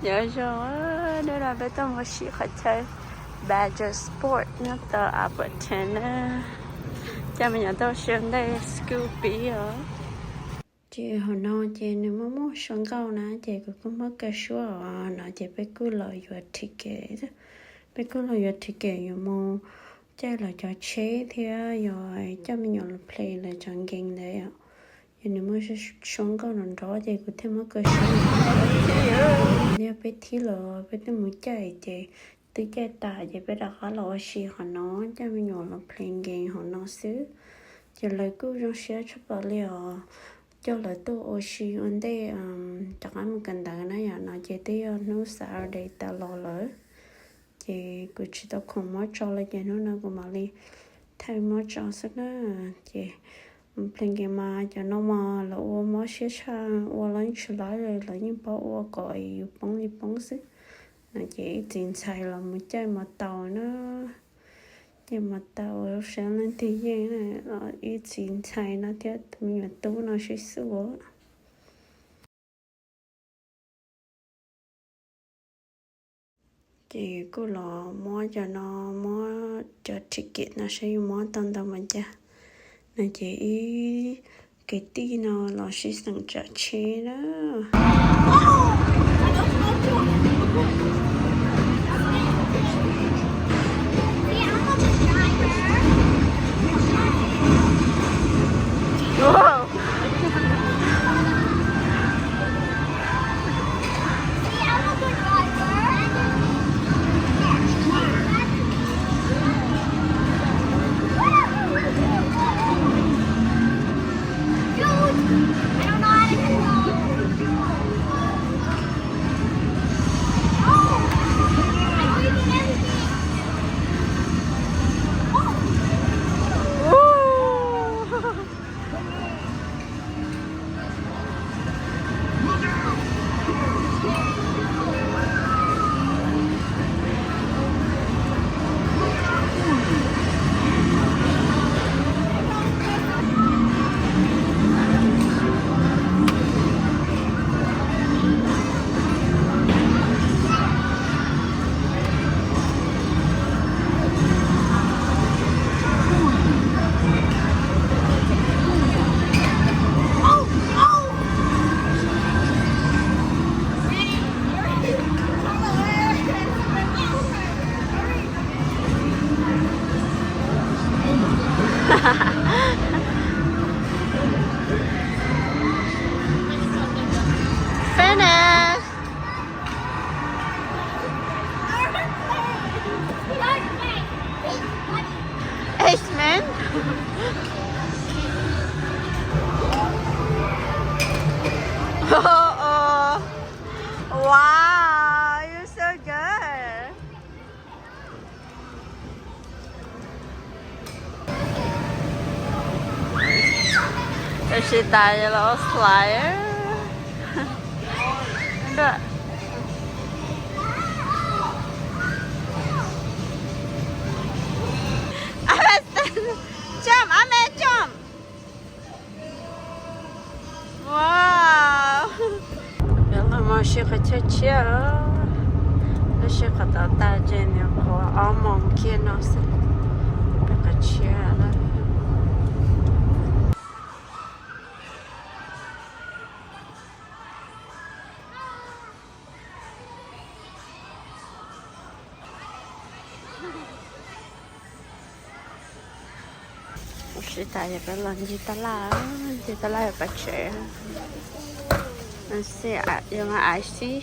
Nyob zoo, hnub no peb tuaj mus ua si qhov chaw Badger Sport nyob tom Appleton na. Coj me nyuam tuaj ua si ua ntej school pib os. Ces hauv no ces nws muaj muaj suab nkauj na, ces kuv kuj muab kaw suab os no ces peb kuj los yuav ticket, peb kuj los yuav ticket yuav mus caij lawv cov tsheb thiab yuav coj me nyuam los play lawv cov game ntawd. Yog nws muaj suab nkauj nrov nrov ces kuv thiaj muab kaw suab. Yog peb thib los peb twb mus caij ces twb caij tas ces peb rov qab los ua si qhov no, coj me nyuam los play game hauv no xwb. Ces lawv kuj zoo siab tshaj plaws li os, coj lawv tuaj ua si ua ntej rov qab mus kawm ntawv na yom. No ces twb yog hnub Saturday tas los lawm, ces kuv tsis tau khoom muab tso li ces hnub no kuv mam li thaij muab tso xwb na. Ces play game mas cov no mas lawv ua mob siab tshaj, ua los yeej tsis laib, lawv yeej paub ua kom yus poob li poob xwb. No ces ib txiv ntxhais los mus caij mos taus na, caij mos taus sab leej twg yeej, ib txiv ntxhais no thiab tus me nyuam tub no sib xub. Ces kuj los muab cov no, muab cov ticket no saib yuav muab tau ntau npaum cas. No ces ib kwv tij no los sib xeem tsav tsheb na. Finish. Ace, man. Oh, oh. Wow, you're so good. Tam sim tas los slide. Jump, Ame, jump. Wow. Peb los mus ua si qhov chaw tshiab, ua si qhov tod tas ces nws qhuav ob moos kiag no xwb, peb qhov tshiab lawm. Ua si tas yog peb los ncig tab laj, ncig tab laj yog pab tsev. Xij, yuav ice tea.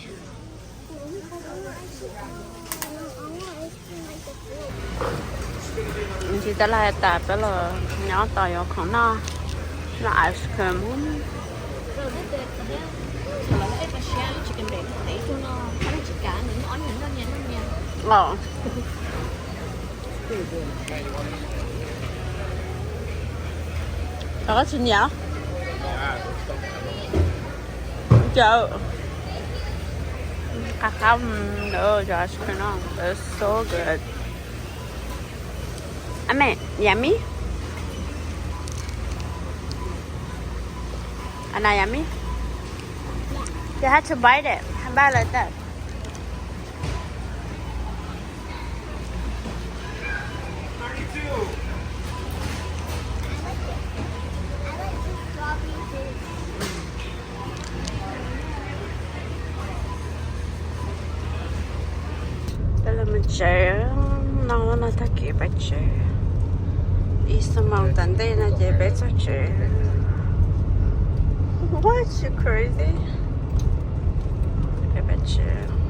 Ncig tab laj tas peb los nyob tos yuav khoom noj, noj ice cream. Los, koj tsis nyiam? Cov qab qab, cov ice cream no, it's so good. Ame, yummy? Ana, yummy? You have to bite it. Bite like that. Peb los mus tsev, no no tag kis peb tsev. Ib xuab moos tom ntej no ces peb txog tsev. What, you crazy? Peb peb tsev.